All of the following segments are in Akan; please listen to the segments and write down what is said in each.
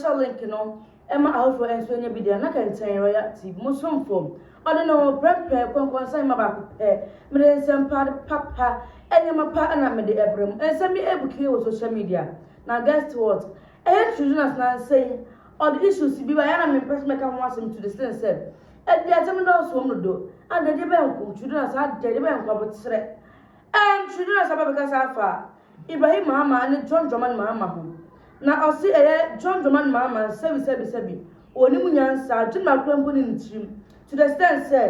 hyɛ link no ma ahoforɔ nso anya bi deɛ na kɛntɛn Royal TV mo somfo ɔde ne ho prɛmprɛ kɔnkɔnsa mma baako pɛ. Mede nsɛmpa ade papa nneɛma pa na mede ɛbrɛ mo. Nsɛm bi ɛbukie wɔ social media na guess what? Ɛyɛ True Jonas nansa yi ɔde issues bi ba yɛ na mempɛ sɛ mɛka ho asɛm to the extent sɛ ɛde asɛm dɔɔso wɔm dodo. Ada deɛ bɛn nko True Jonas ada deɛ bɛn nko aboterɛ. Ɛm True Jonas aba bɛkasa afa Ibrahim Mahama ne John Dramani Mahama ho. Na ɔse ɛyɛ John Dramani Mahama sɛbi sɛbi sɛbi ɔnim nyansa adwene baako koraa mpo nni ne tirim to the extent sɛ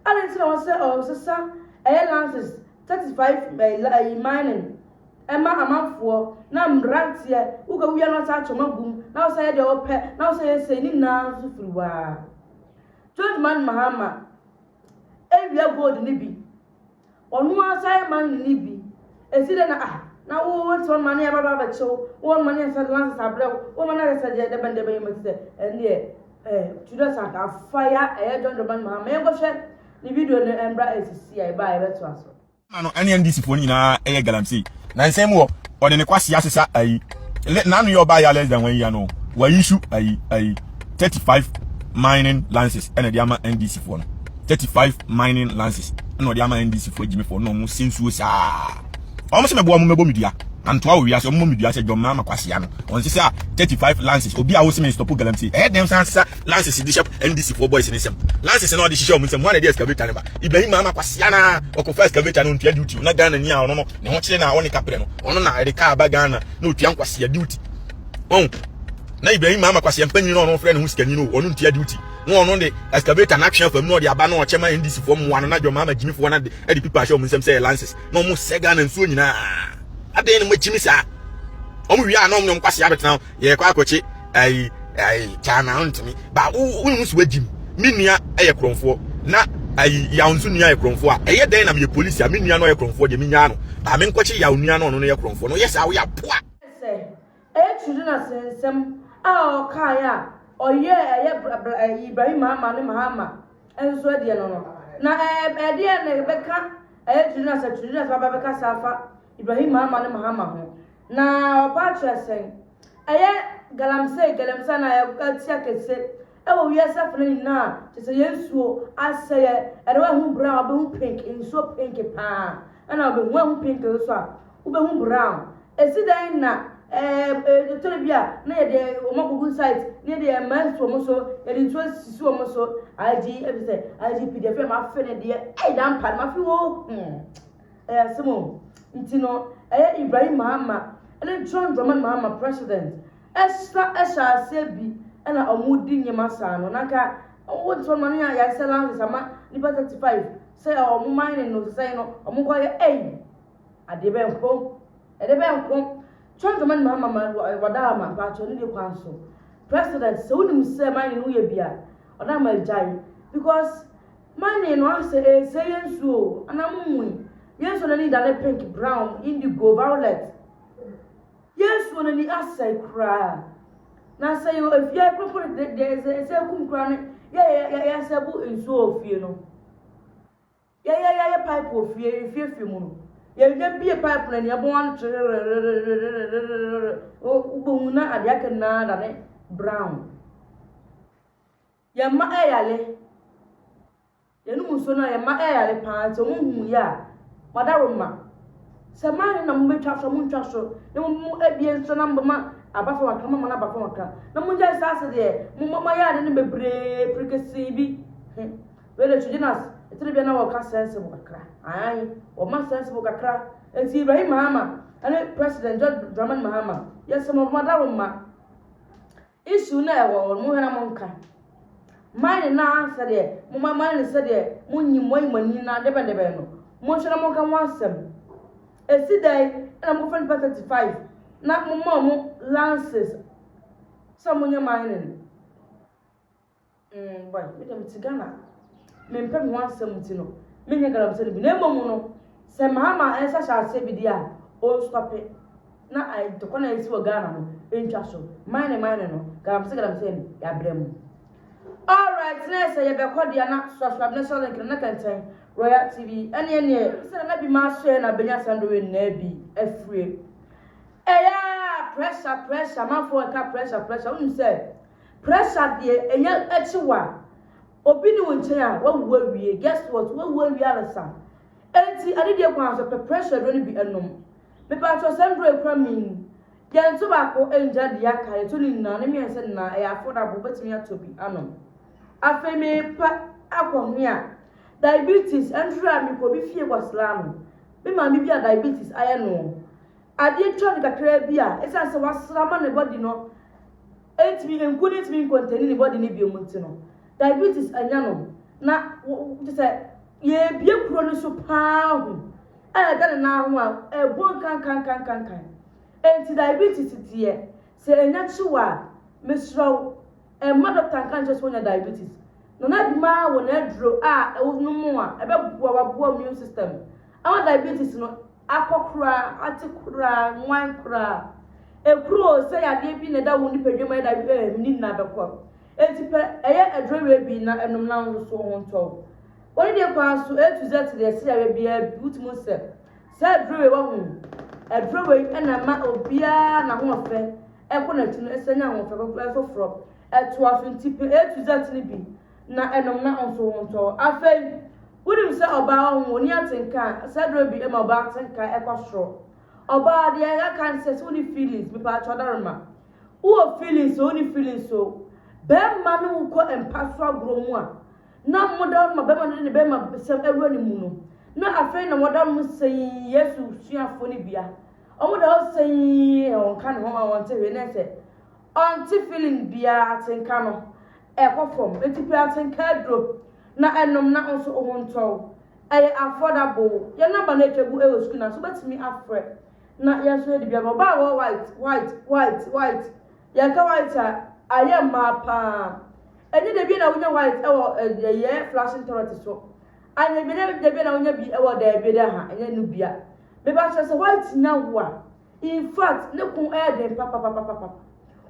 adɛn nti na ɔsɛ ɔsesa ɛyɛ lances 35 ɛyi mining ɛma amanfoɔ na mmeranteɛ wokɔ wia na ɔsa akyɛ ɔma gum na ɔsa yɛ deɛ ɔpɛ na ɔsa yɛ sɛ ne nyinaa nso firi waa John Dramani Mahama ewia gold ne bi ɔno ara sa yɛ mining ne bi esi dɛ na ah na wo wo te wɔn ma ne yɛ baba abɛkyew wɔn ma ne yɛ sɛ lances abrɛw wɔn ma ne yɛ sɛ deɛ dɛbɛn dɛbɛn yɛ mo ti sɛ ɛndeɛ Tudor Sanka afaya ɛyɛ John Dramani Mahama. Yɛnkɔhwɛ ne video no ɛmbra esisi a ɛba a yɛbɛtoa so. No ɛne NDC foɔ no nyinaa ɛyɛ galamsey na nsɛm mu wɔ ɔde ne kwasi asesa ayi n'ano yɛ ɔbaa yɛ less than 1 year no wɔyi issue ayi 35 mining licenses ɛna ɛde ama NDC foɔ no. 35 mining licenses ɛna ɔde ama NDC foɔ gyimi foɔ na ɔmo si nsuo saa. Ɔmo sɛ mɛboa ɔmo mɛbɔ mi dua antoa wɔ wiase ɔmo mɔ mi dua sɛ John Mahama kwasia no ɔn sisa 35 licenses. Obi a wosi mi stop galamsey ɛyɛ dɛm san sisa licenses de hyɛ NDC foɔ boys ne nsɛm. Licenses na ɔde hyehyɛ ɔmo nsɛm ho ana ɛde excavator ne ba Ibrahim Mahama kwasia na ɔkɔfa excavator no ntua duty na Ghana ni a ɔno no ne ho kyerɛ na ɔne kaprɛ no ɔno na ɛde kaa ba Ghana na otua nkwasia duty ɔn na Ibrahim Mahama kwasia mpanyin na ɔno frɛ ne ho sikani no ɔno ntua duty na ɔno de excavator na atwe afam na ɔde aba na ɔkyɛ ma NDC foɔ mmoa no na John Mahama gyimi foɔ na de ɛde pipa ahyɛ ɔmo nsɛm sɛ licenses na ɔmo sɛ Ghana nsuo nyinaa. Adan na mo akyimi saa ɔmo wie a na ɔmo ne ɔmo kwasia abɛtena hɔ yɛkɔ akɔkye ayi ayi kyaana ntumi ba wo wo nso wagyim. Me nua ɛyɛ korɔmfoɔ na ayi yaw nso nua yɛ korɔmfoɔ a ɛyɛ dɛn na meyɛ polisi a me nua no ɔyɛ korɔmfoɔ deɛ menyaa no ba me nkɔkye yaw nua no ɔno no yɛ korɔmfoɔ no yɛ saa woyɛ aboa. Sɛ ɛyɛ True Jonas nsɛm a ɔkaeɛ a ɔyɛɛ ɛyɛ Ibrahim Mahama ne Mahama nso deɛ no na ɛdeɛ na ɛbɛka ɛyɛ True Jonas. True Jonas baba bɛka saa afa Ibrahim Mahama ne Mahama ho na ɔba akyerɛ sɛn ɛyɛ galamsey galamsey na ɛtia kɛse ɛwɔ wiase afena nyinaa kyerɛ sɛ yɛn nsuo asɛeɛ. Ɛde wahu brown wobɛhu pink, nsuo pink paa ɛna wobɛhu wahu pink nso a wobɛhu brown. Esi dan na ɛɛ bi a na yɛde wɔn akɔgu site na yɛde ɛma nsuo wɔn so yɛde nsuo sisi wɔn so IG ebi sɛ IGP deɛ fɛn ma afe ne deɛ ɛyɛ dan pa ma afe wo ɛyɛ asɛm o. Nti no ɛyɛ Ibrahim Mahama ɛne John Dramani Mahama president ɛsa ɛhyɛ aseɛ bi ɛna wɔn di nneɛma saa no nanka wɔn ti wɔn ma no yɛ ayɛsɛ lances ama nipa 35 sɛ wɔn mining no sisɛn no wɔn kɔ yɛ ɛyi adeɛ bɛn nko ɛde bɛn nko. John Dramani Mahama ma wada ama mpakyɛw ne de kwan so president sɛ wonim sɛ mining no yɛ bia ɔda ama agyae because mining no asɛ ɛsɛ yɛ nsuo anaa mo mu yɛn nsuo n'ani da ne pink, brown, indigo, violet. Yɛn nsuo n'ani asɛe koraa na sɛ yɛ efie kpokpo de de ɛsɛ ɛsɛ kum koraa ne yɛ yɛ yɛ yɛsɛ bu nsuo wɔ fie no yɛ yɛ yɛ pipe wɔ fie efie fie mu no yɛ yɛ bie pipe na nea ɛbɔ wɔn kyerɛrɛrɛrɛrɛrɛrɛ wobɛhu na adeɛ aka nyinaa da ne brown. Yɛn mma ɛyale yɛnum nsuo no a yɛn mma ɛyale paa nti wɔn hu yɛ a wadaroma sɛ mmaa na mo bɛtwa so mo ntwa so na mo mo abie nso na mo ma aba fam akra mo ma no aba fam akra na mo ngya saa ase deɛ mo mo ayɛ ade no bebree pirikesee bi wei de True Jonas ɛtiri bia na wɔka sensible kakra ayi wɔma sensible kakra. Nti Ibrahim Mahama ɛne President John Dramani Mahama yɛsɛ mo wadaroma issue na ɛwɔ wɔn mo hwɛ na mo nka mine na sɛdeɛ mo ma mine sɛdeɛ mo nyi mo ayi mo ani na debɛdebɛ no mo nhwɛ na mo nka ho asɛm. Esi dan ɛna mo kɔfɛ nipa 35 na mo ma mo lances sɛ mo nyɛ mining. Boy, me deɛ mete Ghana mempɛ me ho asɛm nti no menyɛ galamsey no bi na mmom no sɛ Mahama ɛnsa hyɛ aseɛ bi deɛ a ɔnstop na ntɔkwa na ɛsi wɔ Ghana no ntwa so mine mine no galamsey galamsey no yɛabrɛ mu. Alright, na sɛ yɛbɛkɔ deɛ na subscribe na hyɛ link no na kɛntɛn Royal TV ɛne ɛneɛ sɛ na bi ma ahyɛ na bɛnya sando nyinaa bi afiri ɛyɛ. pressure pressure amanfoɔ ɛka pressure pressure wonim sɛ pressure deɛ ɛnya akyi wa obi ne wo nkyɛn a wawu awie. Guess what? Wawu awie alesa. Enti adedeɛ kwan so pɛ pressure duro no bi ɛnom. Mepatwɔ sɛ nduro ekura mi yɛn to baako ngya deɛ aka yɛto ne nyinaa ne mmiɛnsa nyinaa ɛyɛ affordable, wobɛtumi atɔ bi anom. Afei mepa akɔ ho a diabetes nduro a mekɔ bi fie kɔsra no, me maame bi a diabetes ayɛ no adeɛ twa no kakra bi a ɛsiane sɛ wasra ma ne body no ntumi nku ne ntumi nkontani ne body ne bio mu nti no diabetes anya no na kyɛ sɛ yɛbie kuro no so paa ho a ɛda ne nan ho a ɛbɔ nkankankankankan. Enti diabetes deɛ sɛ ɛnya kyew a, mesrɛ wo, ɛmma doctor nka nkyerɛ sɛ wonya diabetes na n'adwuma wɔ n'aduro a ɛwɔ no mu a ɛbɛboa waboa immune system ama diabetes no akɔ koraa, ate koraa, nwan koraa. Ekuro sɛ yadeɛ bi na ɛda wo nipadua mu ɛyɛ diabetes ne nyinaa bɛkɔ. Eti pɛ ɛyɛ aduro wei bi na ɛnom na nso so ho ntɔw. Wɔn deɛ kwan so A to Z deɛ ɛsɛ yareɛ biara bi wotumi sɛ sɛ aduro wei wɔ ho aduro wei ɛna ma obiara n'ahoɔfɛ ɛkɔ n'akyi no ɛsɛ nya ahoɔfɛ foforɔ ɛtoa so. Nti pɛ A to Z no bi na ɛnom na nso ho ntɔw. Afei wonim sɛ ɔbaa ho oni atenka sɛ aduro bi ɛma ɔbaa atenka ɛkɔ soro. Ɔbaa deɛ ɛka ne sɛ sɛ woni feelings, mipa atwa daroma wowɔ feelings o, woni feelings o, bɛrima no wokɔ mpa so agorɔ mu a na moda no ma bɛrima no de ne bɛrima sɛm awura ne mu no na afei na wɔda no sɛn Yesu suafoɔ no bia ɔmo da hɔ sɛn ɔnka ne ho a ɔnte hwee na sɛ ɔnte feeling biara, atenka no ɛkɔ fam. Eti pɛ atenka aduro na ɛnom na nso ho ntɔw. Ɛyɛ affordable. Yɛn number no atwa gu ɛwɔ screen na so bɛtumi afrɛ na yɛn nso yɛde bi aba. Ɔbaa wɔ white white white white, yɛka white a ayɛ mmaa paa. Ɛnyɛ debi na wonya white ɛwɔ ɛyɛ flashing toilet so anya bi ne debi na wonya bi ɛwɔ dɛɛbi dɛ ha ɛnyɛ no bia. Bɛba kyerɛ sɛ white nya wo a, in fact ne ko ɛyɛ den papapapapa.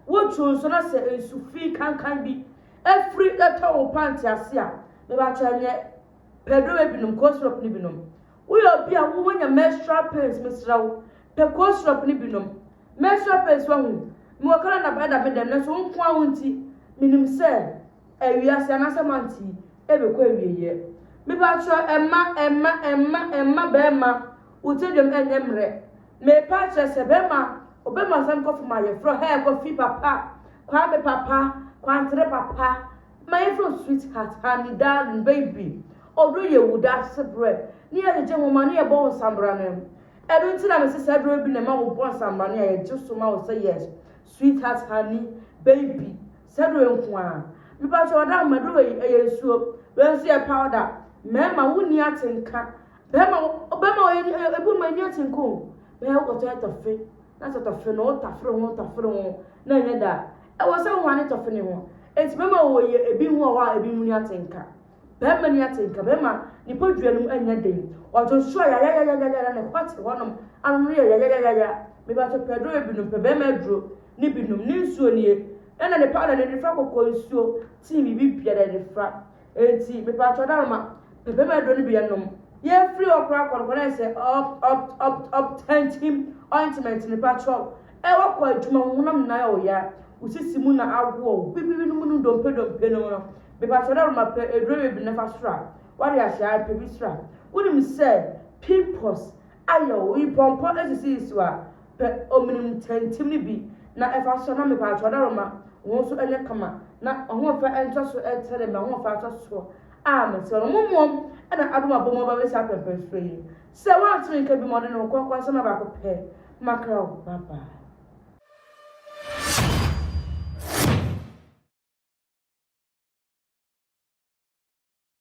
Wotwo nso na sɛ nsu fi kankan bi efiri ɛtɔ wo pant ase a, bɛba kyerɛ nyɛ pɛduro binom, cough syrup ne binom. Woyɛ obi a wonya menstrual pains, mesrɛ wo, pɛ cough syrup ne binom. Menstrual pains wahu mewɔ calendar ɛda me dɛm nanso wo nko a wo nti menim sɛ awiase anaasɛ mante ɛbɛkɔ awieyɛ. Mepa kyerɛ ɛma ɛma ɛma ɛma bɛrima wo tiridwam ɛnyɛ mmerɛ. Mepa kyerɛ sɛ bɛrima ɔbɛma asɛm kɔ fam a yɛfrɛ hɛ Kofi papa, Kwame papa, Kwantere papa, ma yɛfrɛ sweetheart, honey, darling, baby. Ɔdɔ yɛ wu da ase berɛ ne yɛgyegye nhoma ne yɛbɔ wo nsambra no. Ɛno nti na mese saa duro bi na ɛma wo bɔ nsambra ne a yɛgye so ma wo sɛ yes, sweetheart, honey, baby. Saa duro nko a mepa kyerɛ ɔda ahoma duro yi ɛyɛ nsuo. Wei nso yɛ powder. Mmarima wonni atenka, bɛrima bɛrima ɔyɛ ebi ma ani atenka o bɛyɛ wokɔtɔ yɛ tɔfe na sɛ tɔfe no wotafere ho tafere ho na ɛnyɛ da ɛwɔ sɛ wo ne tɔfe ne ho. Eti bɛrima wɔ yɛ ebi ho wɔ hɔ a ebi mu ni atenka. Bɛrima ni atenka, bɛrima nipadua no mu ɛnyɛ den, ɔdwo so a yayayayaya ne hɔ te hɔnom ano no yɛ yayayaya. Mebatɔ pɛduro ebinom pɛ bɛrima aduro ne binom ne nsuo nie ɛna ne powder ne de fa kɔkɔɔ nsuo tii biribi biara de fa. Eti mepatɔ daroma pɛ bɛrima aduro no bi ɛnom. Yɛfiri hɔ koraa kɔ no kɔ na sɛ up up up up tantim ointment ne patwɔ ɛwɔ kɔ adwuma ho honam nyinaa yɛ ɔya, osisi mu na awoɔ bibibi no mu no dompe dompe no mu no. Mepatɔ daroma pɛ aduro bi ne fa soro a wade ahyɛ a pɛ bi soro a wonim sɛ pimples ayɛ o pɔmpɔ esisi so a pɛ ominim tantim no bi na ɛfa so na mepatɔ daroma wɔn nso ɛnyɛ kama na ɔhoɔfɛ ɛntɔ so ɛtɛrɛ ma ɔhoɔfɛ atɔ so a mesrɛ no mo mmom ɛna abom abom ɔba bɛsi apɛmpɛnsoɔ yi sɛ woantumi nka bi ma ɔde ne ho kɔnkɔn nsɛm baako pɛ makra wo. Bye bye.